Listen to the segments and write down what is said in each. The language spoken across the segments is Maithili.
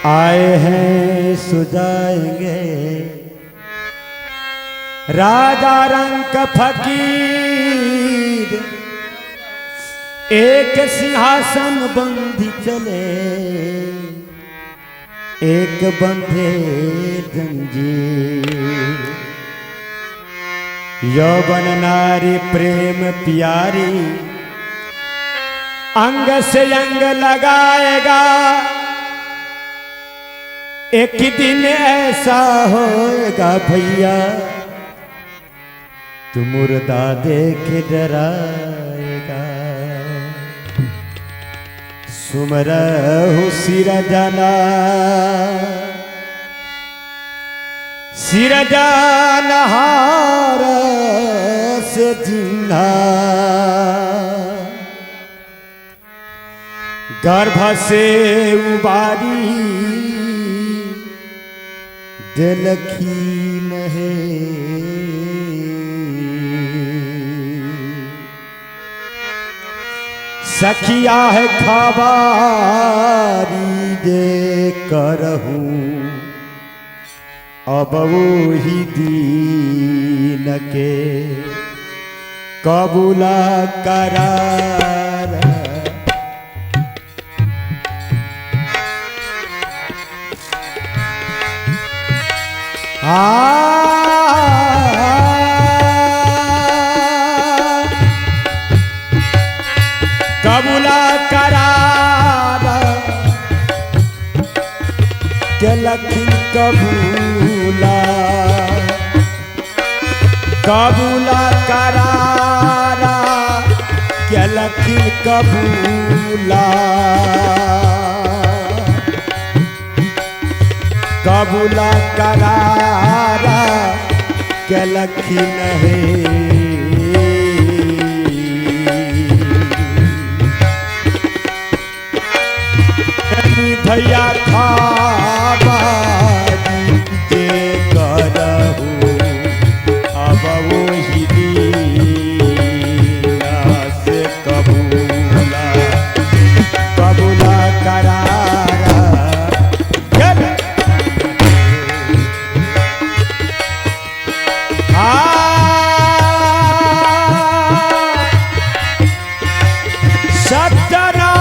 आए हैं सुजाएंगे। राजा रंग फकीर एक सिंहासन बंधी चले, एक बंधे जंजीर। यौवन नारी प्रेम प्यारी अंग से अंग लगाएगा, एक दिन ऐसा होएगा भैया, तू मुर्दा देख डराएगा। सुमरहु सिरजना सिरजनहार से जिन्हा, गर्भ से उबारी देलखिन हे। सखिया है खबारी दे करहूँ, अब वही दीन के कबूला करार। आ कबूला करार के लखिन कबूला, कबूला करारा के लखिन कबूला, कबूला करारा के लखिन हे। भैया खाबारी जे करहु, अब वही दीना से कबूला, कबूला करारा। सजना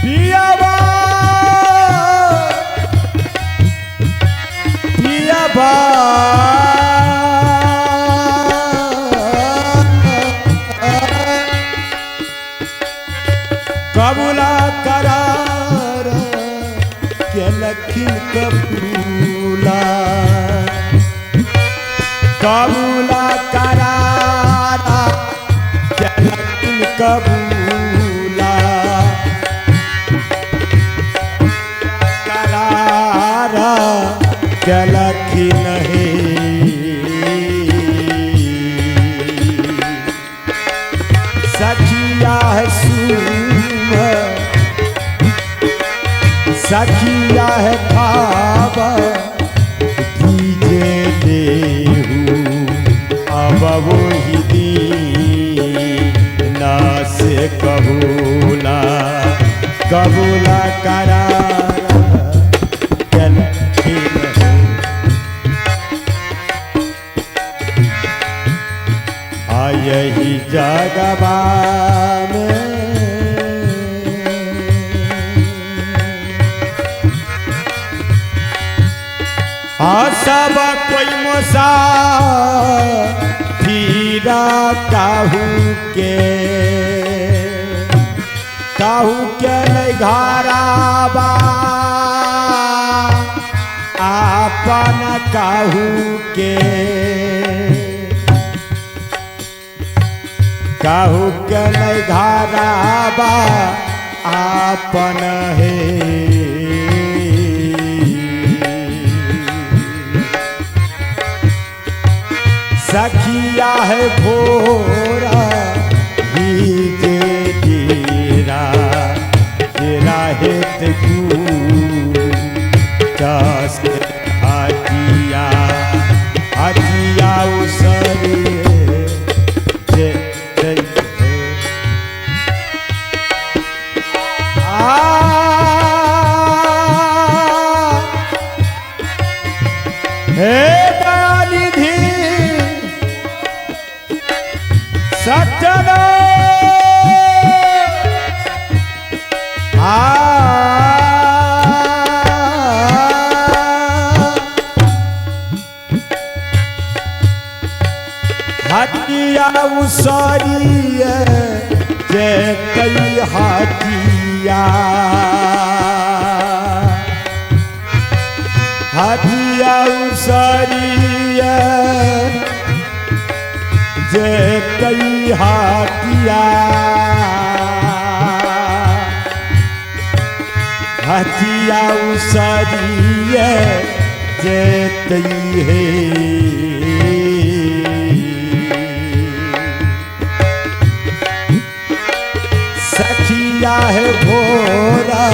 पियाबा पियाबा कबूला करार के लखिन कबूला, कबूला करारा के लखिन कबूला, करारा के लखिन हे। सखिया है सुम सखिया है खाबा दीजे देहू, अब वही दीना से कबूला, कबूला करारा के लखिन हे। यही जगबा में सब कोई मोसा फिरा काहू के, काहू के नहीं घराबा आपन काहू के, काहू के नहीं घराबा आपन हे। सखिया है भोरा जे तेरा तेरा हेत हाथिया हाथिया उसरे जे हे दयानिधि सत्यना आ हटिया उसरिए जे कई हटिया हटिया उसरिए जे कई हटिया हटिया उसरिए जे तई है। सखिया है भोरा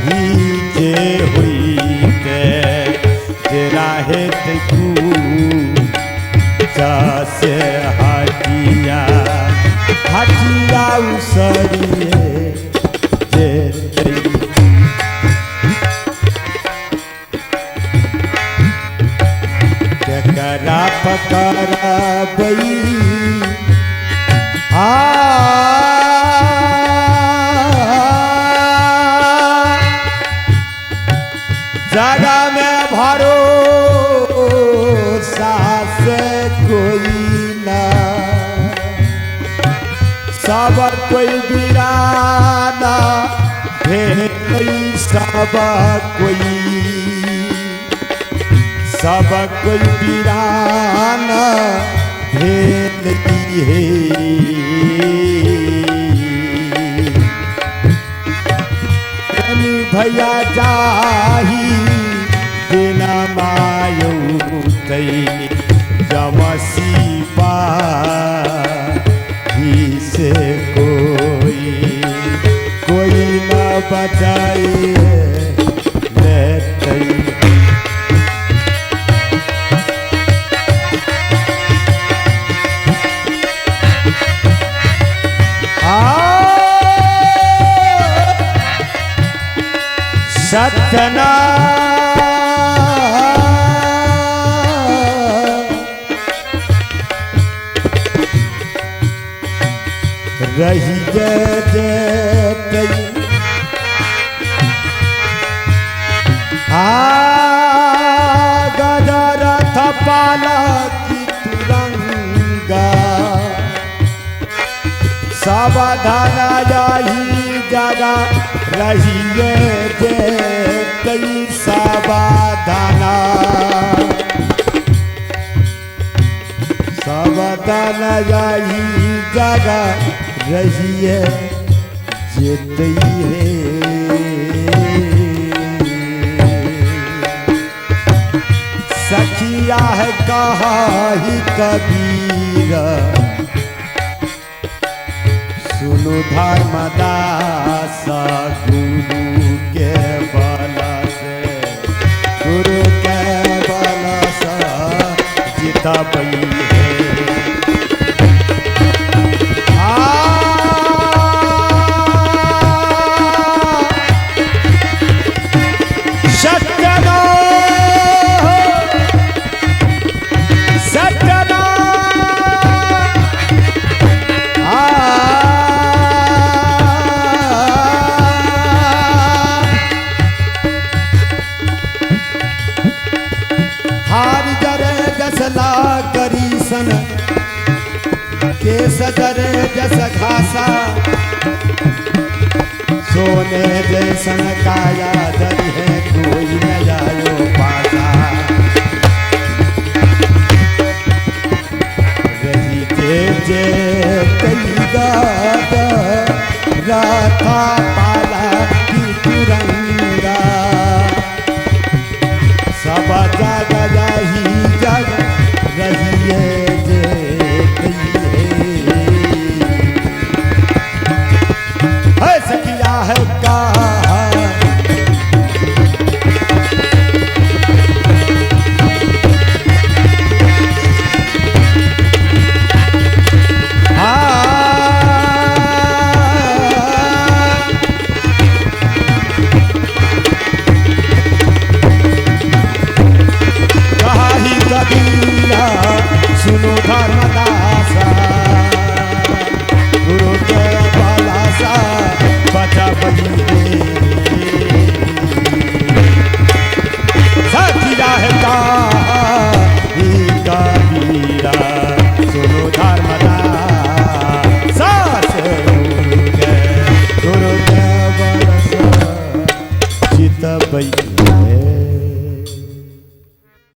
ही जे हुई ते तेरा हेत से हटिया हटिया उसरिए जे तई। केकरा पकड़बई आ जगह में भरोसा से कोई ना सब कोई बिराना भेटई सब कोई सब कोई बिराना भेल है। भैया जाही बिना मायू तैनी जमसी पा से कोई कोई न बचाए लेतई। सतना रही जय आ गदरथ पाला की तुरंगा सावधान जाही जगह रहिए जय सावधाना सावधान जाही जगह रहिए जेतई है। सखिया है कहा ही कबीर सुनो धर्मदास गुरु के बल से गुरु के बल से जितबई है। केस जरे जस घासा सोने जैसन काया जरी है कोई न जायो पासा रही जे जे कई गाद राथा पाला की तुरंगा सब जग जाही जग रहिए जे सखिया है का सुनो थारी।